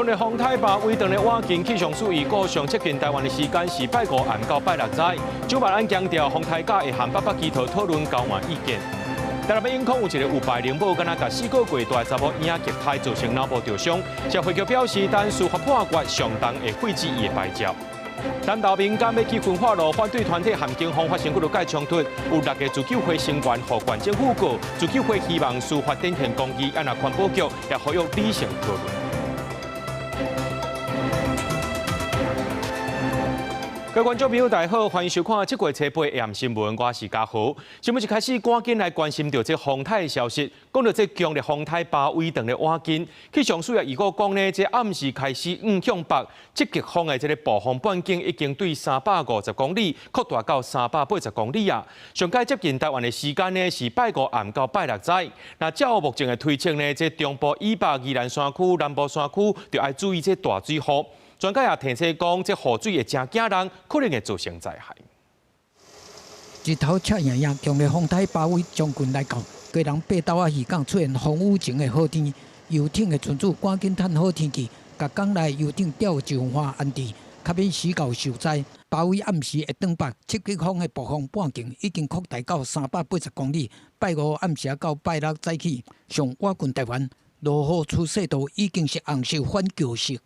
強烈風颱巴威當咧倚近，氣象署預估上接近台灣的時間是拜五暗到拜六早。蔣萬安強調，風颱假會和北北基桃討論交換意見。台南永康有一個有牌靈某，敢若共四個月大查某嬰虐待，造成腦部著傷。社會局表示，等司法判決上當會廢止伊的牌照。南投民間欲起焚化爐，反對團體和警方發生幾落擺衝突，有六個自救會成員予縣政府告，自救會希望司法展現公義，啊若環保局也呼籲理性討論。各位觀眾朋友，大家好，歡迎收看這月初八下暗新聞，我是嘉豪。新聞一開始，趕緊來關心著這風颱的消息。講到這強烈風颱巴威當咧倚近，氣象署也預估講呢，這暗時開始向向北積極風的這個暴風半徑已經對350公里擴大到380公里啊。上蓋接近台灣的時間呢是拜五暗到拜六早。那照目前的推測呢，這中部以北宜蘭山區、南部山區就愛注意這大水雨。專家也提醒講，這雨水會誠驚人，可能會造成災害。日頭赤炎炎，強烈風颱巴威將近來到，基隆八斗仔漁港出現風雨前的好天，遊艇的船主趕緊趁好天氣，共港內遊艇吊上岸安置，較免死到受災。巴威暗時會轉北，七級風的暴風半徑已經擴大到380公里。拜五暗時到拜六早起，上倚近台灣，落雨趨勢都已經是紅色反橋色。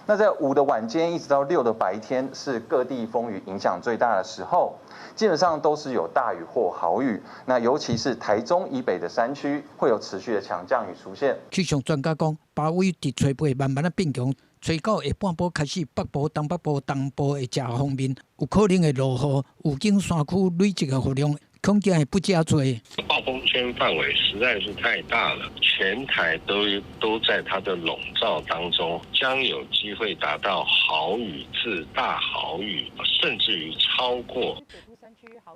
那在五的晚間一直到六的白天，是各地風雨影響最大的時候，基本上都是有大雨或豪雨。那尤其是台中以北的山區，會有持續的強降雨出現。氣象專家講，巴威佇初八慢慢仔變強，初九下半晡開始，北部、東北部、東部的遮方面有可能會落雨，雨景山區累積的雨量恐驚會不遮濟。暴風圈範圍實在是太大了，全台都在它的籠罩當中，將有機會達到豪雨至大豪雨，甚至於超過。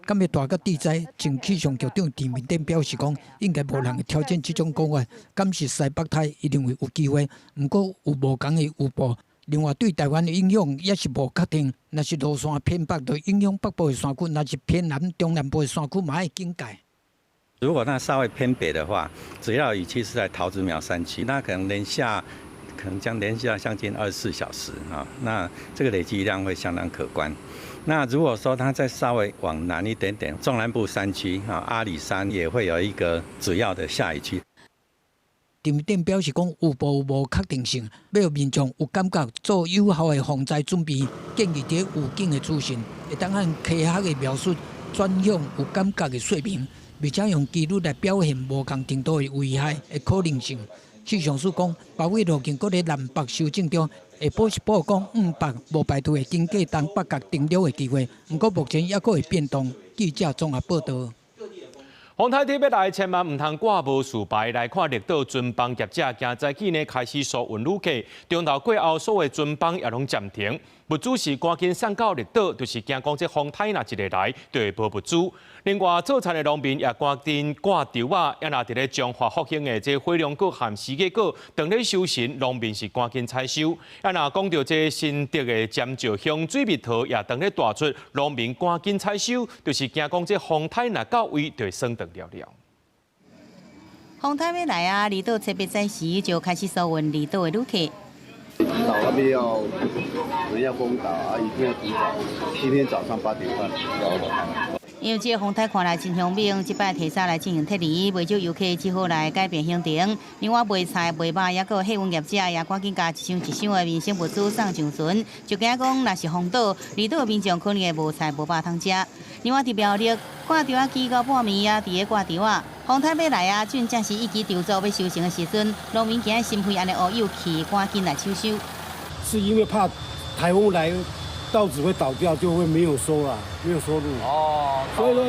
敢會大甲致災，前氣象局長陳明典表示講，應該無人會挑戰這種講法。敢是西北颱，伊認為有機會，毋過有無仝的雨暴。另外，對台灣的影響也是無確定。若是路線偏北，就影響北部的山區；若是偏南、中南部的山區，嘛愛警戒。如果它稍微偏北的話，主要雨區是在桃竹苗山區，那可能連下，可能將連下將近24小時啊，那這個累積量會相當可觀。那如果說它再稍微往南一點點，中南部山區啊，阿里山也會有一個主要的下雨區。陳明典表示講，雨暴無確定性，欲予民眾有感覺做有效的防災準備，建議佇預警的資訊會當按科學的描述轉向有感覺的說明，而且用紀錄來表現無仝程度的危害的可能性。氣象署講，巴威路徑閣佇南北修正中，下晡是報講向北無排除會經過東北角登陸的機會，毋過目前猶閣會變動。記者綜合報導。風颱欲來，千萬毋通掛無事牌。來看綠島船枋業者，今早起呢開始疏運旅客，中晝過後，所有船枋也攏暫停。物資是趕緊送到綠島，就是驚講這風颱若一个來，就會無物資。另外，做田的農民也趕緊掛稻仔，也若佇咧彰化福興的這火龍果和四季果，當咧收成，農民是趕緊採收。啊，若講著這新竹的尖石鄉水蜜桃，也當咧大出，農民趕緊採收，就是驚講這風颱若到位，就會損斷了了。風颱欲來啊！離島初八早時就開始疏運離島的旅客。島那邊要人要封島啊，一定要提早。今天早上8點半要來。因為這個風颱看來真兇猛，這擺提早來進行撤離，袂少遊客只好來改變行程。另外賣菜、賣肉，抑閣客運業者也趕緊共一箱一箱的民生物資送上船，就驚講若是封島，離島的民眾可能會無菜無肉通食。另外佇苗栗掛稻仔機到半暝也佇咧掛稻仔，風颱欲來啊，正正是一季稻作欲收成的時陣，農民驚心肺按呢烏有去，趕緊來搶收。是因為怕颱風來，稻子會倒掉，就會沒有收啊，沒有收入。哦，所以說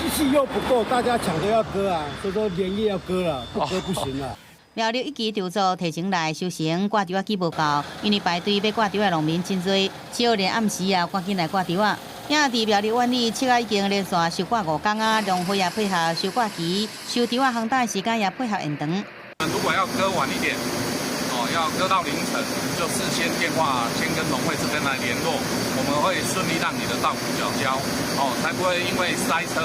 機器又不夠，大家搶着要割啊，所以說連夜要割了，不割不行了。苗栗一期稻作提前來收成，掛稻仔機無夠，因為排隊欲掛稻的農民真濟，只好連暗時也趕緊來掛稻仔。也佇苗栗苑裡，七仔已經連續收割5工啊，農會也配合收割機，收稻仔烘焦的時間也配合延長。如果要割晚一點，哦，要割到凌晨，就事先電話先跟農會這邊來聯絡，我們會順利讓你的稻穀繳交，哦，才不會因為塞車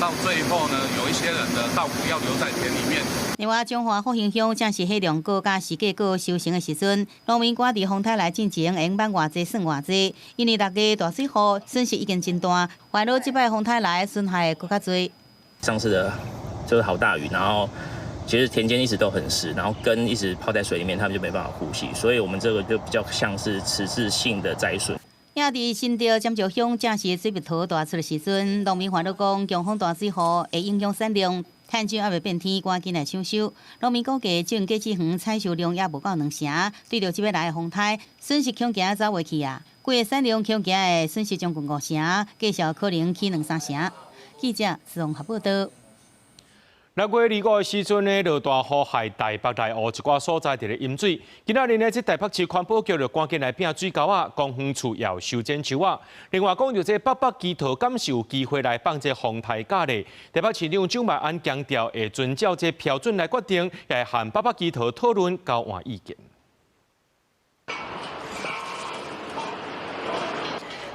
到最後呢，有一些人的稻穀要留在田裡面。另外，彰化復興鄉正是火龍果佮時節果收成的時陣，農民趕佇風颱來進前，會用放偌濟算偌濟，因為6月大水雨損失已經真大，煩惱這擺風颱來損害會閣較濟。上次的就是好大雨，然後其實田間一直都很濕，然後根一直泡在水裡面，他們就沒辦法呼吸，所以我們這個就比較像是遲滯性的災損。也佇新竹尖石鄉，正是水蜜桃大出的時陣，農民煩惱講，強風大水雨會影響產量，趁水猶未變天，趕緊來搶收。農民估計種果子園採收量也無夠兩成，對著這擺來的風颱，損失恐驚走袂去啊！規个產量恐驚會損失將近五成，價數可能起兩三成。記者綜合報道。6月25的時陣呢，落大雨害台北內湖一寡所在佇咧淹水。今仔日呢，這台北市環保局就趕緊來摒水溝仔，公園處也有修剪樹仔。另外講著這北北基桃敢是有機會來放這風颱假咧？台北市長蔣萬安強調，會遵照這標準來決定，也會和北北基桃討論交換意見。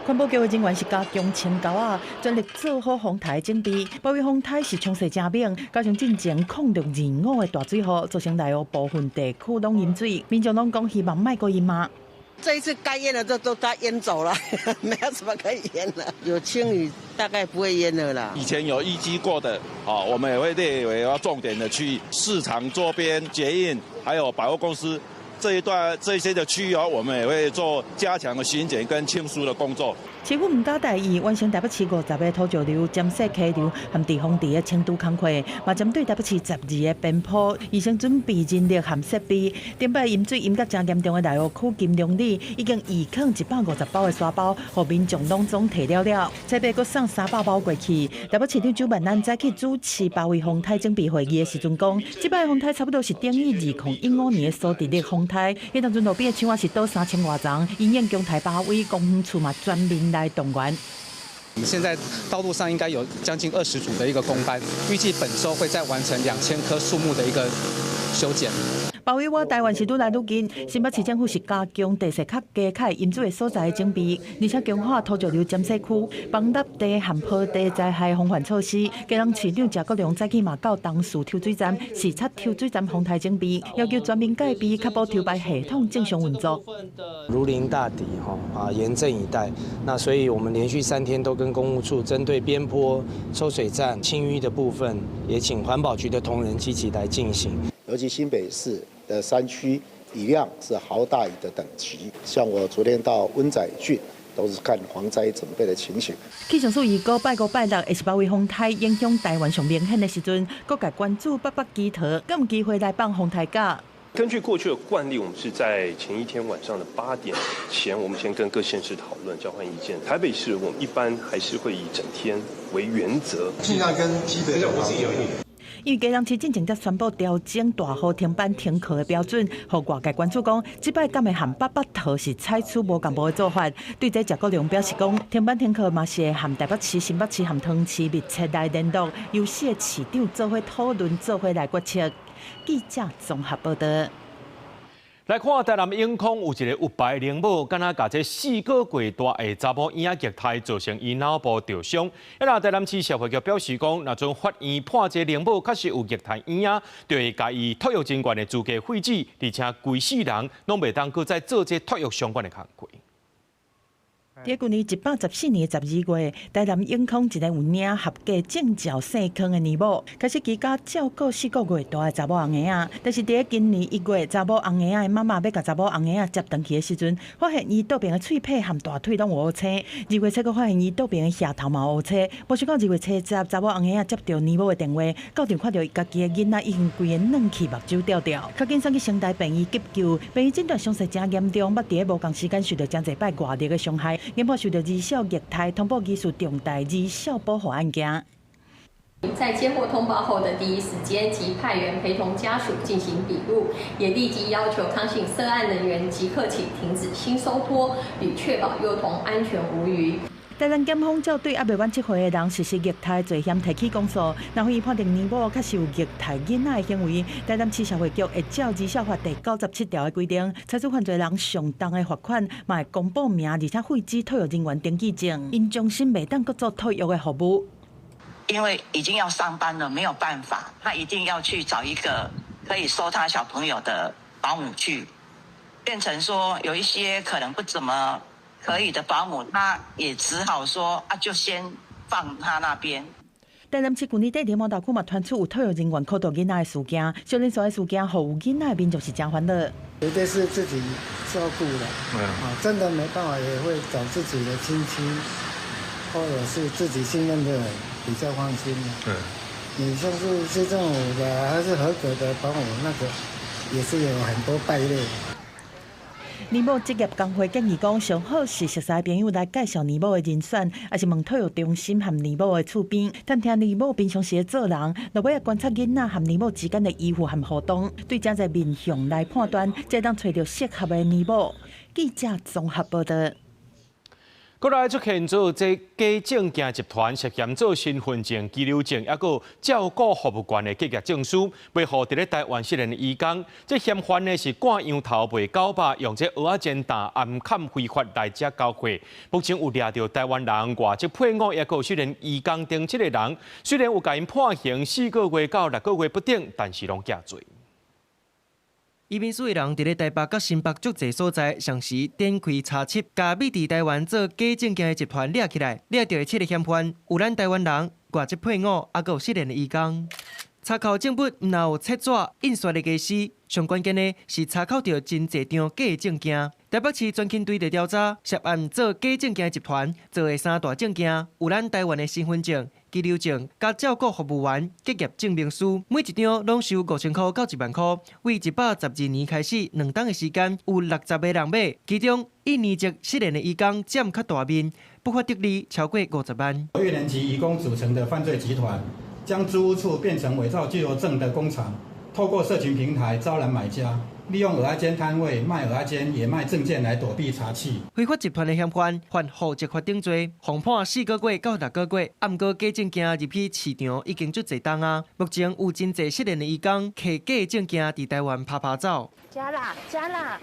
環保局的人員是加強清溝仔，全力做好風颱準備。包圍風颱是衝勢誠猛，加上進前0625的大水雨，造成內湖部分地區攏淹水，民眾攏講希望莫閣淹啊。這一次該淹的都都它淹走了，沒有什麼可以淹了。有清雨大概不會淹了啦。以前有淤積過的，我們也會列為要重點的區域，市場周邊、捷運，還有百貨公司。這一段這些的區域，我們也會做加強的巡檢跟清疏的工作。市府毋敢大意，完成台北市50个土石流、尖細溪流和堤防池的清除工課，嘛針對台北市12个邊坡，預先準備人力和設備。頂擺淹水淹甲誠嚴重的內湖區金龍里，已經預囥150包的沙包，予民眾攏總提了了。這擺閣送300包過去。台北市長蔣萬安早起主持包圍風颱準備會議的時陣講，這擺風颱差不多是等於2015年的蘇迪勒風颱。彼當陣路邊的樹仔是倒3000外叢，因應強颱包圍，公園處嘛全面來動員。我們現在道路上應該有將近20組的一個工班，預計本週會再完成2000棵樹木的一個修剪。包圍倚台灣是愈來愈近，新北市政府是加強地勢較低、較會淹水的所在的準備，而且強化土石流尖細區、崩塌地和坡地災害防範措施。基隆市長謝國樑早起嘛到東勢抽水站視察抽水站風颱準備，要求全面戒備，確保抽排系統正常運作。如臨大敵，吼啊，嚴陣以待。那所以我們連續3天都跟工務處針對邊坡、抽水站清淤的部分，也請環保局的同仁積極來進行。尤其新北市的山區雨量是豪大雨的等級，像我昨天到溫仔郡，都是看防災準備的情形。氣象署預估拜五拜六會是包圍風颱影響台灣上明顯的時陣，各界關注北北基桃，敢有機會來放風颱假。根據過去的慣例，我們是在前一天晚上的8點前，我們先跟各縣市討論、交換意見。台北市我們一般還是會以整天為原則，盡量跟基本。因為基隆市進前才宣布調整大雨停班停課的標準，予外界關注講，這擺敢會和北北桃是採取無仝步的做法。對這謝國樑表示講，停班停課嘛是會和台北市、新北市和桃園市密切來聯絡，由四个市長做伙討論，做伙來決策。記者綜合報道。來看台南永康有一个有牌奶母，敢若共這4個月大的查某嬰仔虐待，造成伊腦部著傷。啊，那台南市社會局表示講，若陣法院判這奶母確實有虐待嬰仔，就會共伊托育人員的資格廢止，而且規世人攏袂當閣再做這托育相關的工課。佇舊年114年12月，台南永康一个有領合格證照姓康的奶母，開始居家照顧4個月大的查某紅嬰仔。但是佇今年1月，查某紅嬰仔的媽媽欲共查某紅嬰仔接轉去的時陣，發現伊倒爿的喙䫌和大腿攏有烏青。2月7閣發現伊倒爿的額頭嘛有烏青。無想到2月70，查某紅嬰仔接著奶母的電話，到場看著伊家己的囡仔已經規个軟去，目睭吊吊，較緊送去成大病院急救。病院診斷傷勢誠嚴重，捌佇咧無仝時間受著誠濟擺外力的傷害。研判受著兒少虐待，通報疑似重大兒少保護案件。在接獲通報後的第一時間，即派員陪同家屬進行筆錄，也立即要求康姓涉案人員即刻起停止新收托，以確保幼童安全無虞。台南檢方照對猶未滿7歲的人實施虐待罪嫌提起公訴，若非判定年母確實有虐待囡仔的行為，台南市社會局會照兒少法第97條的規定，裁處犯罪人上重的罰款，嘛會公布名，而且廢止托育人員登記證，𪜶終身袂當閣做托育的服務。因為已經要上班了，沒有辦法，他一定要去找一個可以收他小朋友的保姆去，變成說有一些可能不怎麼可以的保姆，他也只好說啊，就先放他那邊。台南市舊年底佇豌豆區嘛傳出有托育人員苦毒囡仔的事件，少年所的事件，予有囡仔的民眾是真煩惱。絕對是自己照顧的，啊，真的沒辦法也會找自己的親戚，或者是自己信任的人比較放心。你像是市政府的還是合格的保姆，那個也是有很多敗類。年母職業工會建議講，上好是熟似朋友來介紹年母的人選，抑是問托育中心和年母的厝邊，探聽年母平常時的做人，落尾仔觀察囡仔和年母之間的依附和互動，對這個面向來判斷，才當揣著適合的年母。記者綜合報道。國內出現做這假證件集團涉嫌做身份證、居留證，抑閣照顧服務員的結業證書，賣予佇咧台灣失聯的移工。這嫌犯呢是掛羊頭賣狗肉，用這蚵仔煎擔暗崁非法來遮交貨。目前有掠著台灣人、外籍配偶，抑閣失聯移工等七個人。雖然有共𪜶判刑4個月到6個月不等，但是攏驚罪。移民署的人佇咧台北佮新北足濟所在，同時展開查緝，共秘佇台灣做假證件的集團掠起來，掠著的七個嫌犯有咱台灣人、外籍配偶，抑閣有失聯的移工。查扣證物毋但有冊紙、印刷的家私，上關鍵的是查扣著真濟張假證件。台北市專勤隊佇調查涉案做假證件的集團做的三大證件，有咱台灣的身份證、居留證、佮照顧服務員結業證明書，每一張攏收5000箍到1萬箍。為112年開始，2冬的時間有60個人買，其中印尼籍失聯的移工佔較大面，不法得利超過50萬。越南籍移工組成的犯罪集團，將租屋處變成偽造居留證的工廠，透過社群平台招攬買家。利用蚵仔煎攤位賣蚵仔煎，也賣證件來躲避查緝。非法集團的嫌犯犯戶籍法定罪，予判4個月到6個月。毋過假證件入去市場已經足濟冬啊！目前有真濟失聯的移工，提假證件佇台灣趴趴走。加啦加啦！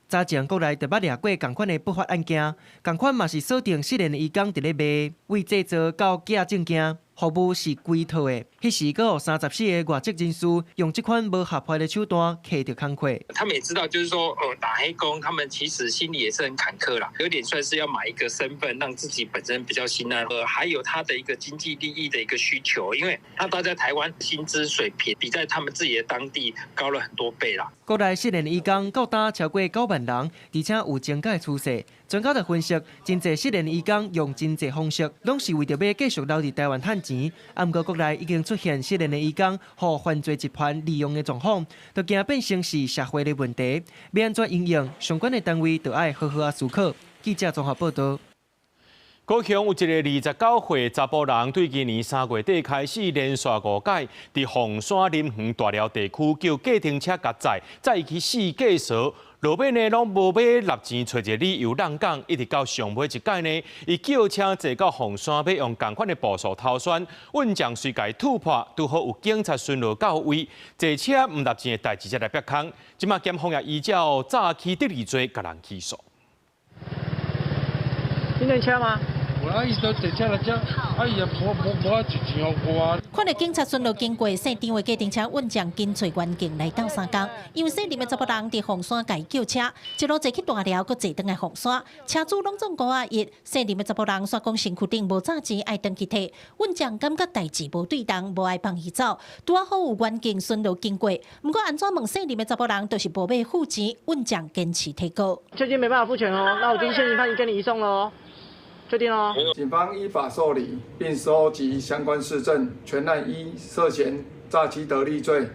早前國內就捌掠過仝款的不法案件，仝款嘛是鎖定失聯的移工佇咧賣，為製造到假證件。服務是規套的，彼時閣有34個外籍人士用這款無合法的手段提著工課。他們也知道，就是說，打黑工，他們其實心裡也是很坎坷啦，有點算是要買一個身份，讓自己本身比較心安。還有他的一個經濟利益的一個需求，因為他到在台灣薪資水平比在他們自己的當地高了很多倍啦。國內失聯移工到今超過9萬人，而且有增加趨勢。專家就分析，真濟失聯移工用真濟方式，攏是為著欲繼續留佇台灣趁錢。毋過國內已經出現失聯的移工予犯罪集團利用的狀況，就驚變成是社會的問題。欲按怎應用，相關的單位就愛好好仔思考。記者綜合報道。高雄有一個29歲查埔人，對今年3月底開始連續5擺，佇鳳山林園大寮地區叫計程車共載，載伊去四界趖。落尾呢，攏無欲納錢，揣一個理由挵工，一直到上尾一擺呢，伊叫車坐到鳳山，欲用仝款的步數逃竄，運將隨共突破，拄好有警察巡邏到位，坐車毋納錢的代誌才來煏空。這馬檢方也依照詐欺得利罪，共人起訴。你能車嗎？我伊都坐車來遮，啊伊也無無無愛錢予我。看著警察巡邏經過，姓張的計程車運將緊隨原警來鬥相共，因為姓林的查埔人佇鳳山共伊叫車，一路坐去大寮，閣坐轉來鳳山，車主攏總5仔1，姓林的查埔人煞講身軀頂無詐錢，愛轉去提。運將感覺代誌無對動，無愛放伊走。拄仔好有員警巡邏經過，毋過按怎問姓林的查埔人，就是無欲付錢，運將堅持提告。確定沒辦法付錢哦，那我就現行犯跟你移送咯。確定哦。警方依法受理並收集相關事證，全案依涉嫌詐欺得利罪，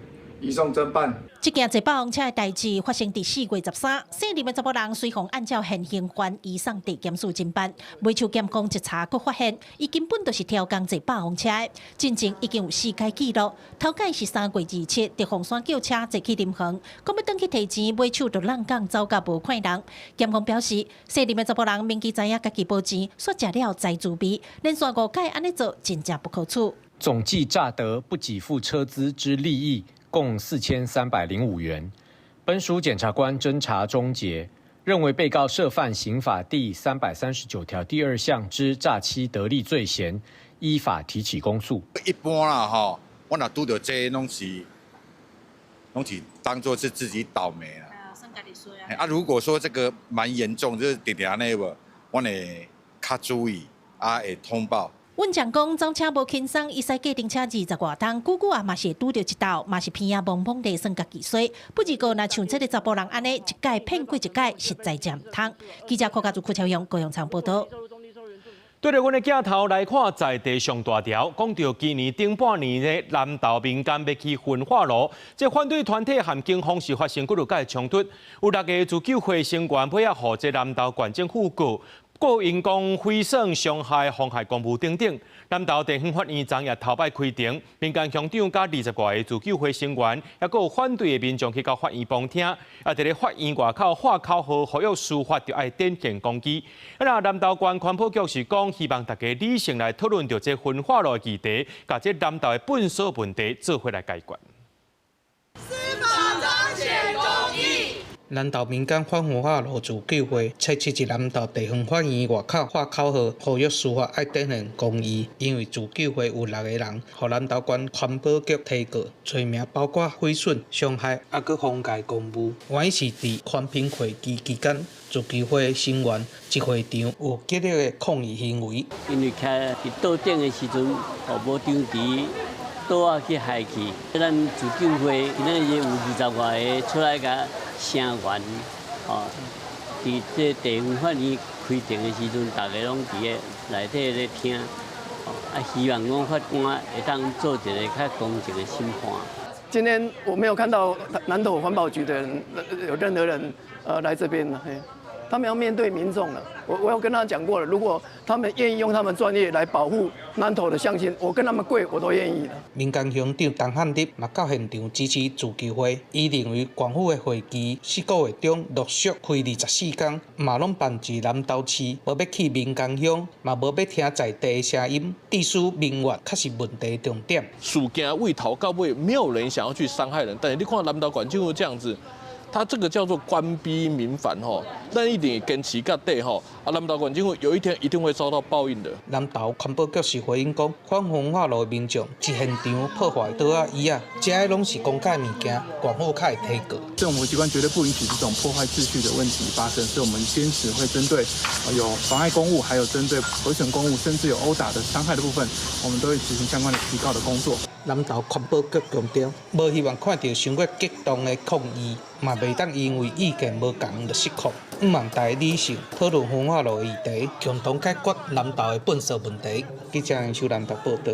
移送偵辦。這件坐霸王車的代誌發生佇4月13，姓林的查埔人隨予按照現行犯移送地檢署偵辦。袂手檢控一查，閣發現伊根本就是刁工坐霸王車的，進前已經有四改記錄。頭擺是3月27，佇鳳山叫車坐去林園，講欲轉去提錢，尾手就挵摃走甲無看人。檢方表示，姓林的查埔人明知知影家己無錢，煞食了知滋味，連續五擺按呢做，真正不可取。總計詐得不給付車資之利益共4305元。本署檢察官偵查終結，認為被告涉犯刑法第339條第二項之詐欺得利罪嫌，依法提起公訴。一般啦，吼，我若拄著這攏是當作是自己倒霉啦。啊，如果說這個蠻嚴重，就是定定按呢無，阮會較注意，啊，會通報。阮講講走車無輕鬆，伊駛計程車20外冬，久久啊嘛是會拄著一道，嘛是鼻仔摸摸地算家己衰。不過若像這个查埔人按呢，一擺騙過一擺，實在真毋通。記者柯家祖、柯超勇、高陽昌報道。對著阮的鏡頭來看，在地上大條，講著今年頂半年的南投民間欲起焚化爐，這反對團體和警方是發生幾落擺衝突，有六个自救會成員尾仔予這南投縣政府告。告𪜶講毀損、傷害、妨害公務等等。南投地方法院昨夜頭擺開庭，民間鄉長佮20外个自救會成員，抑閣有反對的民眾去到法院旁聽。啊，佇咧法院外口喊口號，呼籲司法著愛展現公義。啊，若南投縣環保局是講，希望大家理性來討論著這焚化爐的議題，共這南投的糞埽問題做伙來解決。司法彰顯公義。南投民間反焚化爐自救會，初七佇南投地方法院外口喊口號，呼籲司法愛展現公義。因為自救會有六個人，予南投縣環保局提告，罪名包括毀損、傷害，猶閣妨礙公務。原因是佇環評會期期間，自救會成員佇會場有激烈的抗議行為。因為徛佇桌頂的時陣，予無張匙桌仔去害去，咱自救會今仔日有20外个出來共聲援，吼！佇這地方法院開庭的時陣，大家攏佇咧內底咧聽，啊，希望講法官會當做一个較公正的審判。今天我沒有看到南投環保局的人有任何人來這邊，嘿，他們要面對民眾了。我有跟他講過了，如果他們願意用他們專業來保護南投的鄉親，我跟他們跪，我都願意。民間鄉長陳漢立嘛到現場支持自救會，伊認為縣府的會期4個月中陸續開24工，嘛攏辦佇南投市，無欲去民間鄉，嘛無欲聽在地的聲音，致使民怨較是問題重點。事件對頭到尾，沒有人想要去傷害人，但是你看南投縣政府這樣子。他這個叫做官逼民反吼，咱一定會堅持到底吼。啊，南投縣政府有一天一定會遭到報應的。南投環保局是回應講，反焚化爐的民眾佇現場破壞桌仔椅仔，這個攏是公家物件，縣府較會提告。政府機關絕對不允許這種破壞秩序的問題發生，所以我們堅持會針對有妨礙公務，還有針對毀損公物，甚至有毆打的傷害的部分，我們都會執行相關的提告的工作。南投環保局強調，無希望看著傷過激動的抗議，嘛袂當因為意見無仝就失控。向望大家理性討論焚化爐的議題，共同解決南投的糞埽問題。記者邱南投報導。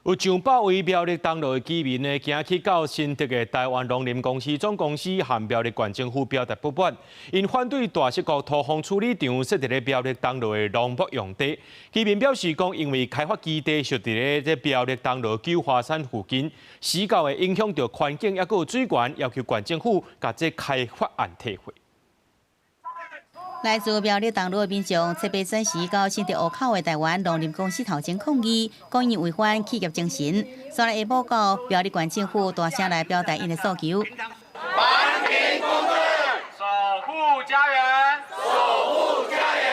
有上百位苗栗東路的居民呢，行去到新竹的台灣農林公司總公司和苗栗縣政府表達不滿，𪜶反對大溪國土風處理廠設佇咧苗栗東路的農牧用地。居民表示講，因為開發基地設佇咧這苗栗東路九華山附近，死到會影響著環境，抑閣有水源，要求縣政府共這開發案退回。來自苗栗東路的民眾，初八準時到新竹湖口的台灣農林公司頭前抗議，講𪜶違反企業精神。煞來下晡到苗栗縣政府大聲來表達𪜶的訴求。環評公正，守護家園，守護家園。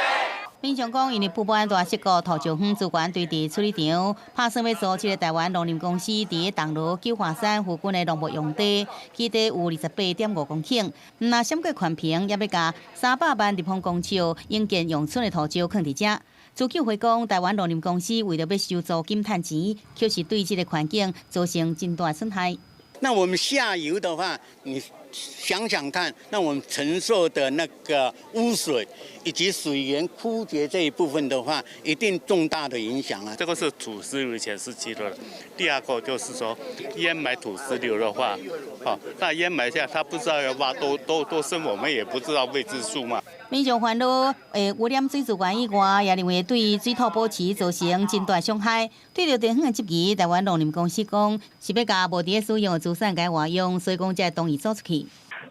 民眾講，因為不滿大溪國土石方資源堆置處理廠，拍算欲租這个台灣農林公司佇東螺九華山附近的農牧用地，基地有28.5公頃，毋若閃過環評，也欲共300萬立方公尺應建用村的土石囥佇遮。自救會講，台灣農林公司為著欲收租金趁錢，卻是對這个環境造成真大損害。那我們下游的話，你想想看，那我們承受的那個污水以及水源枯竭這一部分的話，一定重大的影響啊。這個是土石流以前是記錄的。第二個就是說，掩埋土石流的話，哦，那掩埋下，他不知道要挖多深，我們也不知道未知數嘛。民眾煩惱，污染水資源以外，也認為對水土保持造成真大傷害。對著地方的質疑，台灣農林公司講是欲共無佇咧使用的資產共活用，所以講才會同意做出去。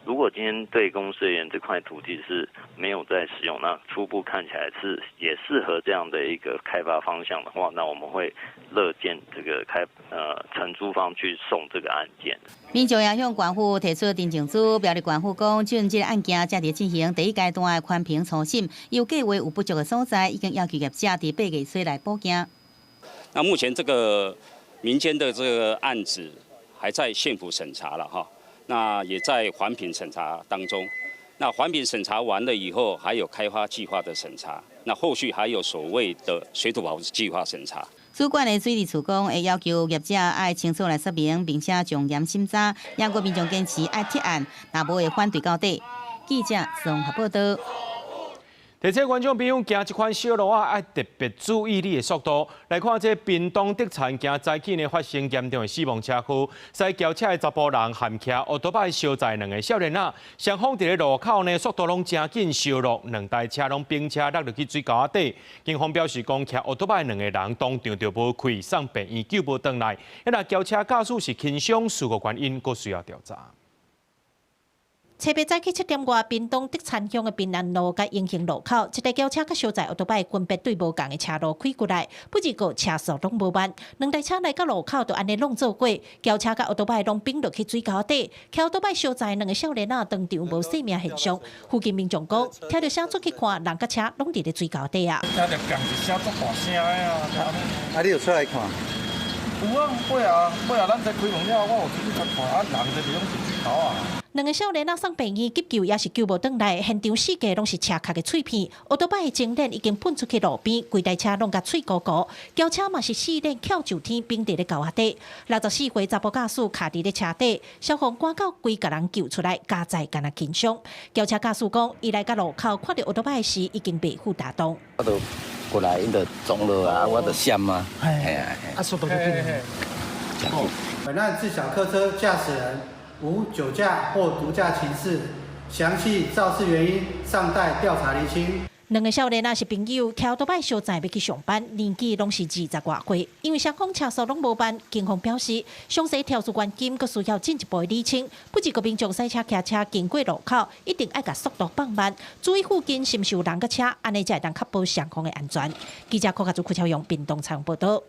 如果今天對公司而言，這塊土地是沒有在使用，那初步看起來是也適合這樣的一個開發方向的話，那我們會樂見這個承租方去送這個案件。民眾也向縣府提出陳情書，苗栗縣府講，這個案件正佇進行第一階段的環評初審，有計劃有不足的所在，已經要求業者佇8月初來補件。那目前這個民間的這個案子還在縣府審查了哈。那也在環評審查當中，那環評審查完了以後，還有開發計劃的審查，那後續還有所謂的水土保持計劃審查。主管的水利署講，會要求業者愛清楚來說明，並且從嚴審查，也閣民眾堅持愛撤案，若無會反對到底。記者綜合報道。提醒觀眾朋友，行這款小路仔，愛特別注意你的速度。來看這屏東竹田今早起呢，發生嚴重的死亡車禍，駛轎車的查埔人含騎歐多擺相載兩個少年仔，雙方佇咧路口呢，速度攏誠緊相落，兩台車攏並車落入去水溝仔底。警方表示講，騎歐多擺兩個人當場就無氣，送病院救無轉來。那轎車駕駛是輕傷，事故原因閣需要調查。初八早起7點外，屏東竹田鄉的平安路佮英興路口，一台轎車佮相載歐多擺分別對無仝的車路開過來，不過個車速攏無慢，兩台車來到路口就按呢挵做伙，轎車佮歐多擺攏反落去水溝底，騎歐多擺相載兩个少年仔當場無性命現象。附近民眾講，聽著聲出去看，人佮車攏佇咧水溝底啊。聽著仝一聲足大聲的啊！啊，你有出來看？有啊，尾後尾後，咱這開門了，我有出去看，啊，人這邊攏是水溝啊。兩個少年仔送病院急救，也是救無轉來。現場四界攏是車殼的碎片，歐多擺的前輪已經噴出去路邊，規台車攏共碎糊糊。轎車嘛是四輪翹上天，反佇咧溝仔底。64歲查埔駕駛卡佇咧車底，消防趕到規共人救出來，加載敢若輕傷。轎車駕駛講，伊來到路口看著歐多擺時，已經袂赴大動。我就過來，𪜶就撞落啊，我就閃啊，嘿啊。啊，速度就緊。本案自小客車駕駛人無酒駕或毒駕情事，詳細肇事原因尚待調查釐清。兩個少年仔是朋友，騎歐多擺相載欲去上班，年紀攏是20外歲。因為雙方車速攏無慢，警方表示，詳細調查原因，閣需要進一步釐清。不過民眾駛車騎車經過路口，一定愛共速度放慢，注意附近是毋是有人佮車，按呢才會當確保雙方的安全。記者柯家祖、柯超勇，屏東採訪報導。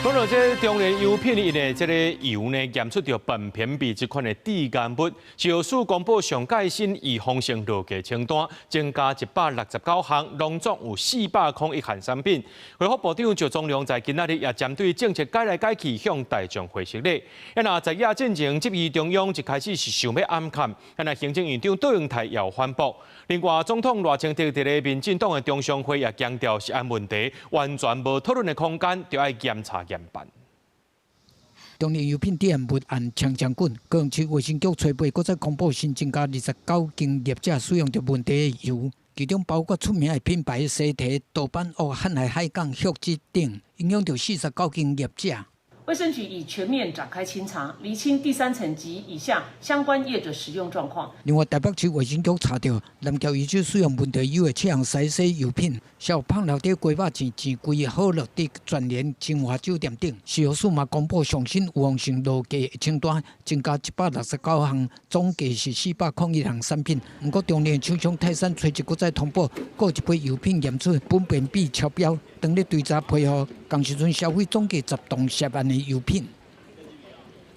講到這中聯油品，伊的這个油呢，驗出著苯偏鈿這款的致癌物，食藥署公布上蓋新預防性落架清單，增加169項，攏總有401項產品。衛福部長石宗良在今仔日也針對政策改來改去，向大眾回釋禮。啊，若在野進前質疑中央一開始是想欲暗崁，啊，若行政院長卓榮泰也有反駁。另外，總統賴清德佇咧民進黨的中常會也強調，食安問題完全無討論的空間，著愛嚴查嚴辦。中聯油品致癌物案衝衝滾，高雄市衛生局初八閣再公布新增加29間業者使用著問題的油，其中包括出名的品牌西提、多板屋、瀚海海港、旭志等，影響著49間業者。衛生局已全面展開清查，釐清第三層及以下相關業者使用狀況。另外，台北市衛生局查著南僑遺址使用問題油的七項篩洗油品，小放留佇雞肉錢錢櫃、好樂迪、全聯、金華酒店等。食藥署嘛公布上新預防性落架的清單，增加169項，總計是401項產品。毋過，中聯廠商泰山隨即閣再通報，閣一批油品驗出苯偏鈿超標。當日追查批予，仝時陣銷毀總計10棟涉案的油品。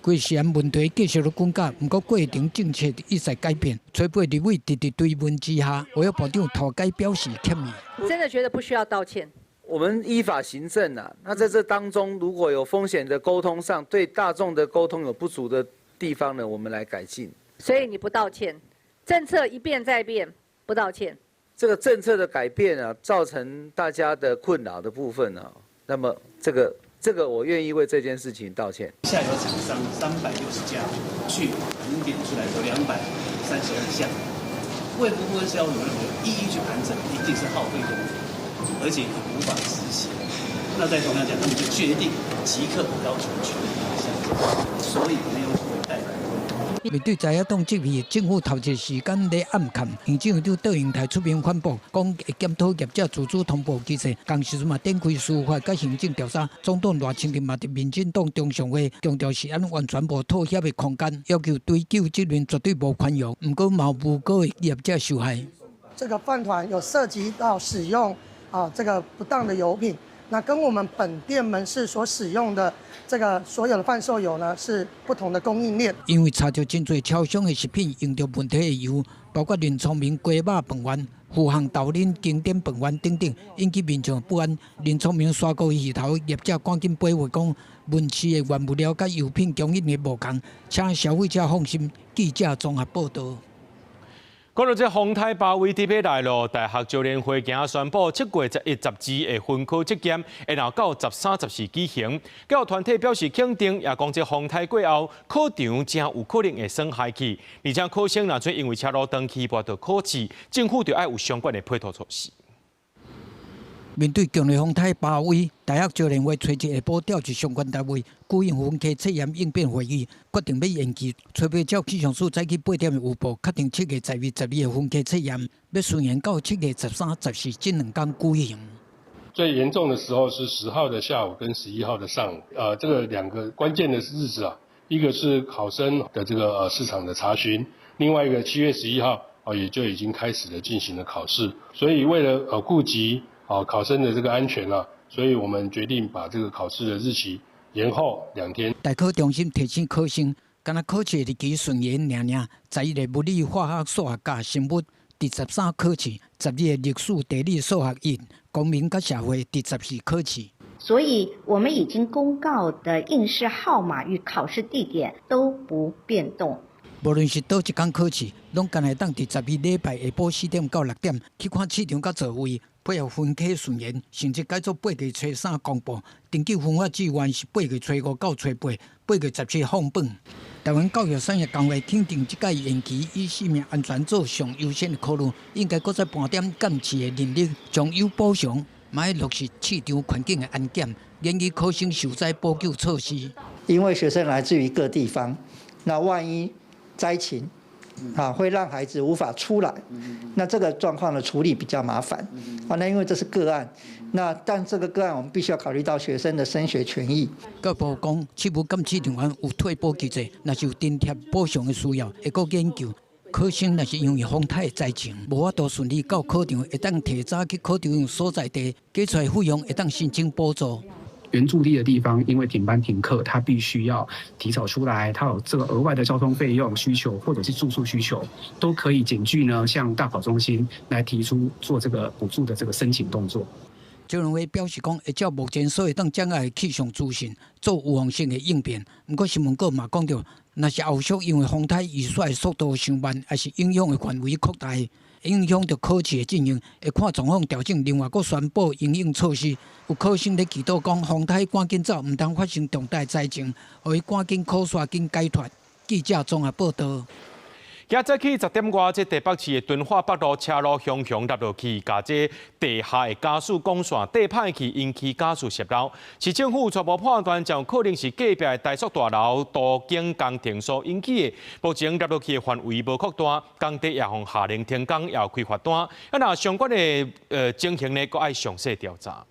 規食安問題繼續咧滾絞，毋過過程政策一再改變。初八立委直直追問之下，衛福部長塗改表示歉意。真的覺得不需要道歉。我們依法行政啊，那在這當中如果有風險的溝通上，對大眾的溝通有不足的地方呢，我們來改進。所以你不道歉，政策一變再變，不道歉。這個政策的改變啊，造成大家的困擾的部分啊，那麼這個這個我願意為這件事情道歉。下游廠商360家去盤點出來有232項，衛福部跟消委會一一去盤整，一定是耗費功夫，而且也無法執行。那在同樣講，他們就決定即刻要求全面下架，所以沒有所謂代表。面對在野黨質疑，政府投一時間咧暗崁，行政院長卓榮泰出面反駁，講會檢討業者自主通報機制。仝時陣嘛展開司法佮行政調查。總統賴清德嘛佇民進黨中常會強調食安完全無妥協的空間，要求追究責任絕對無寬容。毋過嘛有無辜的業者受害。這個飯糰有涉及到使用啊這個不當的油品。那跟我們本店門市所使用的這個所有的販售油呢，是不同的供應鏈。因為查著真濟超商的食品用著問題的油，包括林聰明雞肉飯圓、富航豆奶經典飯圓等等，引起民眾不安。林聰明沙鍋魚頭業者趕緊回覆講，門市的原物料佮油品供應的無仝，請消費者放心。記者綜合報導。講到這風颱巴威佇欲來囉，大學招聯會今宣布，7月11、12會分科測驗，然後到13、14舉行。教育團體表示肯定，也講這風颱過後，考場誠有可能會損害去，而且考生若準因為車路斷去，跋著考試，政府就愛有相關的配套措施。面對強烈風颱巴威，大學招聯會初一下晡召集相關單位舉行分科測驗應變會議，決定欲延期。初八照氣象署早起8點的預報，確定7月11、12的分科測驗，欲順延到7月13、14這兩天舉行。最嚴重的時候是10號的下午跟11號的上午，這個兩個關鍵的日子啊，一個是考生的這個試場的查詢，另外一個7月11號啊，也就已經開始了進行了考試，所以為了顧及啊考生的這個安全啊，所以我們決定把這個考試的日期延後2天。大考中心提醒考生，敢若考試日期順延爾爾，11的物理、化學、數學佮生物，佇13考試；12的歷史、地理、數學一、公民佮社會佇14考試。所以，我們已經公告的應試號碼與考試地點都不變動。無論是佗一工考試，攏干焦會當佇12禮拜下晡4點到6點去看試場佮座位，配合分科順延，成績改做8月初3公布。根據分發志願是8月初5到初8，8月17放榜。台灣教育產業工會肯定這屆延期以生命安全做上優先的考慮，應該閣再盤點監視的人力，將有補償，嘛愛落實試場環境的安檢，研擬考生受災補救措施。因為學生來自於各地方，那萬一災情啊，會讓孩子無法出來，那這個狀況的處理比較麻煩。啊，那因為這是個案，那但這個個案我們必須要考慮到學生的升學權益。教育部講，試務監視人員有退保機制，若是有津貼補償的需要，會閣研究。考生若是因為風颱災情，無法度順利到考場，會當提早去考場所在地，加出來費用會當申請補助。原駐地的地方，因為停班停課，他必須要提早出來，他有這個額外的交通費用需求，或者是住宿需求，都可以檢具呢，向大考中心來提出做這個補助的這個申請動作。招聯會表示講，會照目前所會當掌握的氣象資訊做預防性的應變。毋過新聞稿嘛講著，若是後續因為風颱雨雪的速度傷慢，抑是影響的範圍擴大，影響著考試的進行，會看狀況調整，另外閣宣布因應措施。有考生咧祈禱講，風颱趕緊走，毋通發生重大災情，予伊趕緊考煞緊解脫。記者綜合報導。今早起10點外，這台北市的敦化北路車路雄雄塌落去，共這地下的家私管線硩歹去，引起家私洩漏。市政府初步判斷，誠有可能是隔壁的台塑大樓都更工程所引起的。目前塌落去的範圍無擴大，工地也予下令停工，也有開罰單。啊，若相關的情形呢，閣愛詳細調查。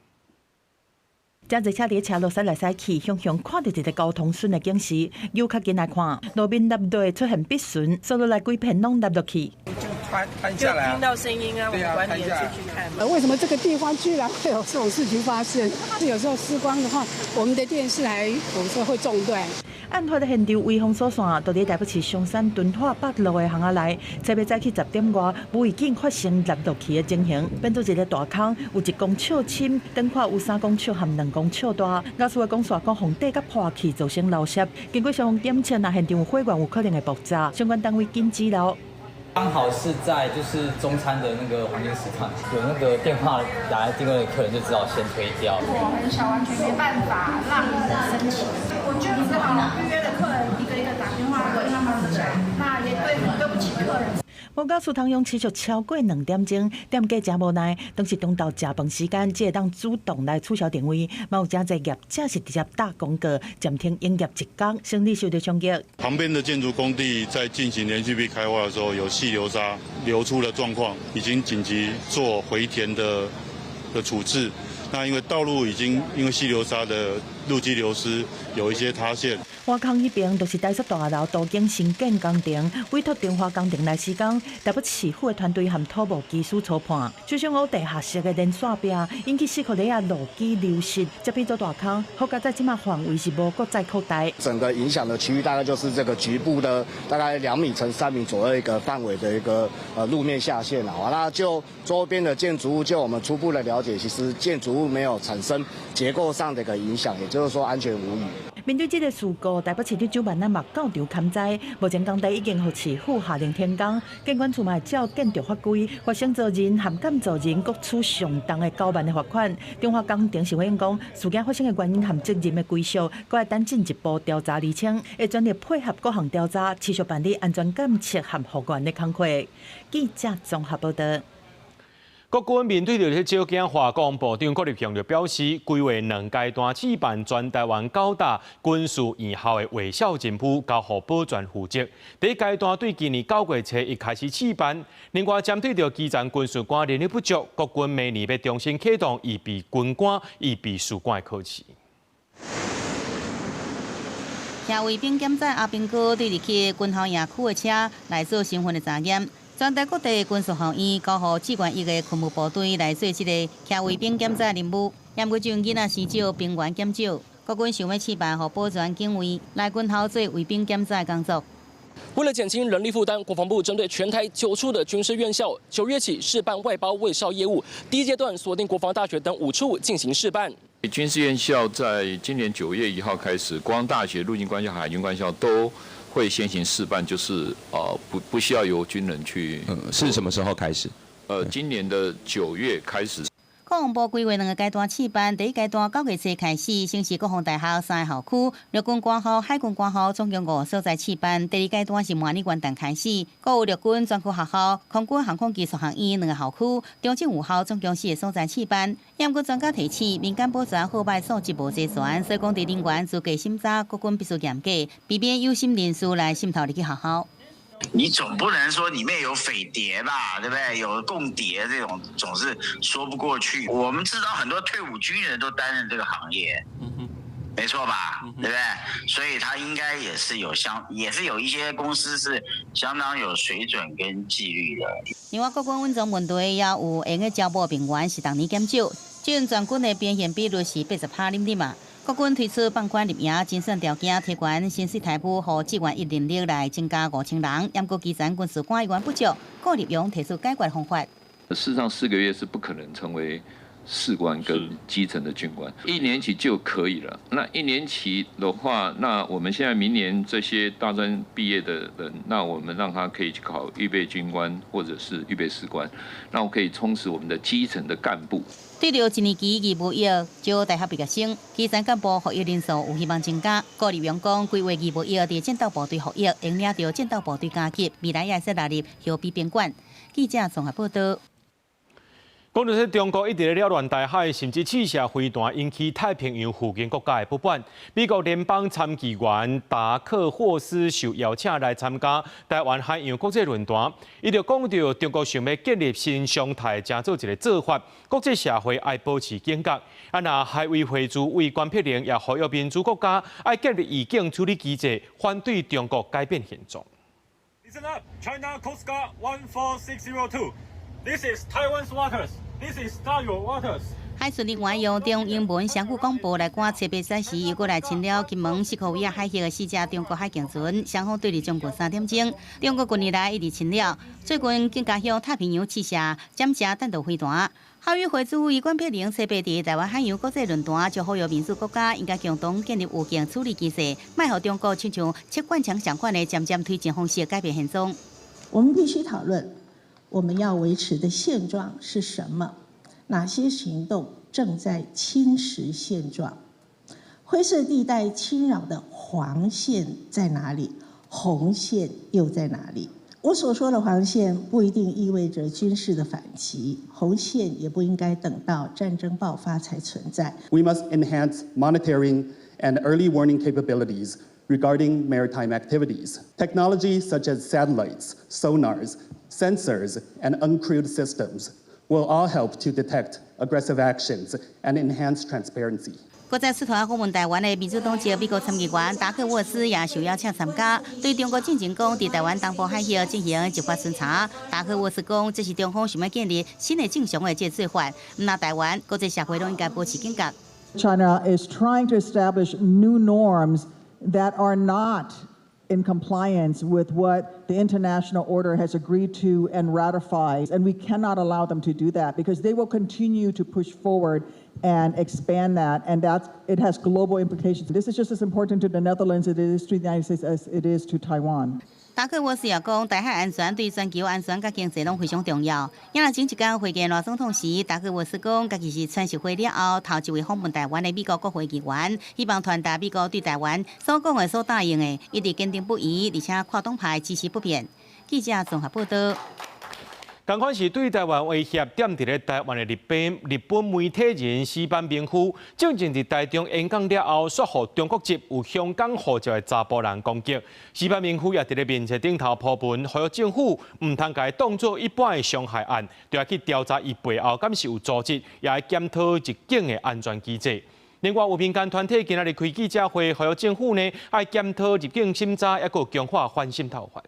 真濟車佇車路駛來駛去，雄雄看著一个交通損的景勢。由較近來看，路面塌落出現篦巡，紲落來規片攏塌落去。就坍下來，聽到聲音啊，我們管理員出去看。為什麼這個地方居然會有這種事情發生？有時候施工的話，我們的電視還有時候會中斷。案發的現場圍封鎖線，佇咧台北市松山敦化北路的巷仔內，昨暝早起10點外，無意間發生塌落去的情形，變做一个大空，有1公尺深，長寬有3公尺和2公尺大。家私的管線閣予硩甲破去，造成漏洩。經過消防檢測，若現場有火源，有可能會爆炸，相關單位緊止留。剛好是在就是中餐的那個黃金時段，有那個電話打來訂位的客人就只好先推掉。我很小，完全沒辦法讓我申請，我就只好預約的客人一個一個打電話跟他們講，那也對不起客人。無夠食堂用持續超過2點鐘，店家誠無奈，當時中晝食飯時間，才會當主動來取消訂位。嘛有誠濟業者是直接打廣告暫停營業一工，生意受到衝擊。旁邊的建築工地在進行連續壁開挖的時候，有細流沙流出的狀況，已經緊急做回填的處置。那因為道路已經因為細流沙的路基流失，有一些塌陷。外空彼邊就是台塑大樓都更新建工程，委託中華工程來施工。台北市府的團隊和土木技師初判，就像烏地下室的連線壁引起四箍里仔路基流失，這變做大空，好佳哉這馬範圍是無閣再擴大。整個影響的區域大概就是這個局部的大概2米乘3米左右一個範圍的一個路面下陷啊。那就周邊的建築物，就我們初步的了解，其實建築物沒有產生結構上的一個影響，也就是說安全無虞。面對這個事故，台北市長蔣萬安嘛到場勘災，目前工地已經予市府下令停工，建管處嘛會照建築法規，發生責任和監造人各處上重的9萬的罰款。中華工程是回應講，事件發生的原因和責任的歸屬，閣愛等進一步調查釐清，會全力配合各項調查，持續辦理安全檢測和復原的工課。記者綜合報道。國軍面對著這少子化，國防部長郭立雄就表示，規劃兩階段試辦全台灣九大軍事院校的衛校任務，交予保全負責。第一階段對今年9月初一開始試辦。另外，針對著基層軍事官人力不足，國軍明年欲重新啟動預備軍官、預備士官的考試。騎衛兵檢載阿兵哥對入去軍校營區的車來做身份的查驗。全台各地軍事學院交予志願役的勤務部隊來做這個騎衛兵檢載任務。毋過這陣囡仔生少，兵員減少，國軍想欲試辦予保全警衛來軍校做衛兵檢載工作。為了減輕人力負擔，國防部針對全台9處的軍事院校，9月起試辦外包衛哨業務。第一階段鎖定國防大學等5處進行試辦。軍事院校在今年9月1號開始，國防大學、陸軍官校、海軍官校都會先行試辦，就是不需要由軍人去。是什麼時候開始？今年的9月開始。國防部規劃兩個階段試辦，第一階段9月初開始，先是國防大學三個校區、陸軍官校、海軍官校總共五個所在試辦。第二階段是明年元旦開始，閣有陸軍專科學校、空軍航空技術學院兩個校區、中正五校總共四個所在試辦。毋過專家提醒，民間保全好䆀素質無齊全，所以講佇人員資格審查，國軍必須嚴格，避免有心人士來滲透入去學校。你總不能說裡面有匪諜吧，對不對？有共諜這種，總是說不過去。我們知道很多退伍軍人都擔任這個行業，沒錯吧？對不對？所以他應該也是有相，也是有一些公司是相當有水準跟紀律的。另外，國軍穩裝問題也有閒的招募兵員是逐年減少，這陣全軍的編遣比率是80%點點嘛。國軍推出放寬入營甄選條件，提懸薪水待遇，予志願役人力來增加5000人。毋過基層軍事官員不足，郭立榮提出解決方法。事實上，4個月是不可能成為士官跟基層的軍官，一年期就可以了。那一年期的話，那我們現在明年這些大專畢業的人，那我們讓他可以去考預備軍官或者是預備士官，那我可以充實我們的基層的幹部。對著一年期義務役招大學畢業生，基層幹部服役人數有希望增加。郭立榮講，規劃義務役佇戰鬥部隊服役，會領著戰鬥部隊加級，未來也會使納入後備兵管。記者綜合報道。講著說中國一直咧擾亂台海，甚至試射飛彈，引起太平洋附近國家的不滿。美國聯邦參議員達克霍斯受邀請來參加台灣海洋國際論壇，伊就講著中國想欲建立新常態，成做一個做法，國際社會愛保持警覺。啊，若海委會主委關碧玲也呼籲民主國家愛建立預警處理機制，反對中國改變現狀。 Listen up, China Coast Guard 14602. This is Taiwan's waters. This is not your waters. 海巡人員用中英文雙語廣播來趕冊八賽時，又閣來清了金門西箍圍仔海域的四隻中國海警船，雙方對峙將近3點鐘。中國近年來一直侵擾，最近更加向太平洋試射艦射彈道飛彈。海委會主委關碧玲冊八佇台灣海洋國際論壇，就呼籲民主國家應該共同建立預警處理機制，莫予中國親像切罐腸仝款的漸漸推進方式改變現狀。我們必須討論，我們要維持的現狀是什麼？哪些行動正在侵蝕現狀？灰色地帶侵擾的黃線在哪裡？紅線又在哪裡？我所說的黃線不一定意味着軍事的反擊，紅線也不應該等到戰爭爆發才存在。 We must enhance monitoring and early warning capabilities regarding maritime activities. Technology such as satellites, sonars, sensors, and uncrewed systems will all help to detect aggressive actions and enhance transparency. 閣再出團訪問台灣的民主黨籍美國參議員達克沃斯也受邀請參加，對中國進前講佇台灣東部海域進行執法巡查。達克沃斯講，這是中方想欲建立新的正常的這個做法，毋但台灣，國際社會攏應該保持警覺。 China is trying to establish new norms that are not in compliance with what the international order has agreed to and ratified. And we cannot allow them to do that because they will continue to push forward and expand that. And it has global implications. This is just as important to the Netherlands as it is to the United States as it is to Taiwan. 達克沃斯也講，台海安全對全球安全佮經濟攏非常重要。也若前一工會見賴總統時，達克沃斯講，家己是川習會了後頭一位訪問台灣的美國國會議員，希望傳達美國對台灣所講的、所答應的，一直堅定不移，而且跨黨派支持不變。記者綜合報道。仝款是對台灣威脅，踮佇咧台灣的日本媒體人矢板明夫，最近佇台中演講了後，煞予中國籍有香港護照的查埔人攻擊。矢板明夫也佇咧面冊頂頭 po 文，呼籲政府毋通共伊當做一般的傷害案，著愛去調查伊背後敢是有組織，也愛檢討入境的安全機制。另外，有民間團體今仔日開記者會，呼籲政府呢愛檢討入境審查，抑閣強化反滲透法。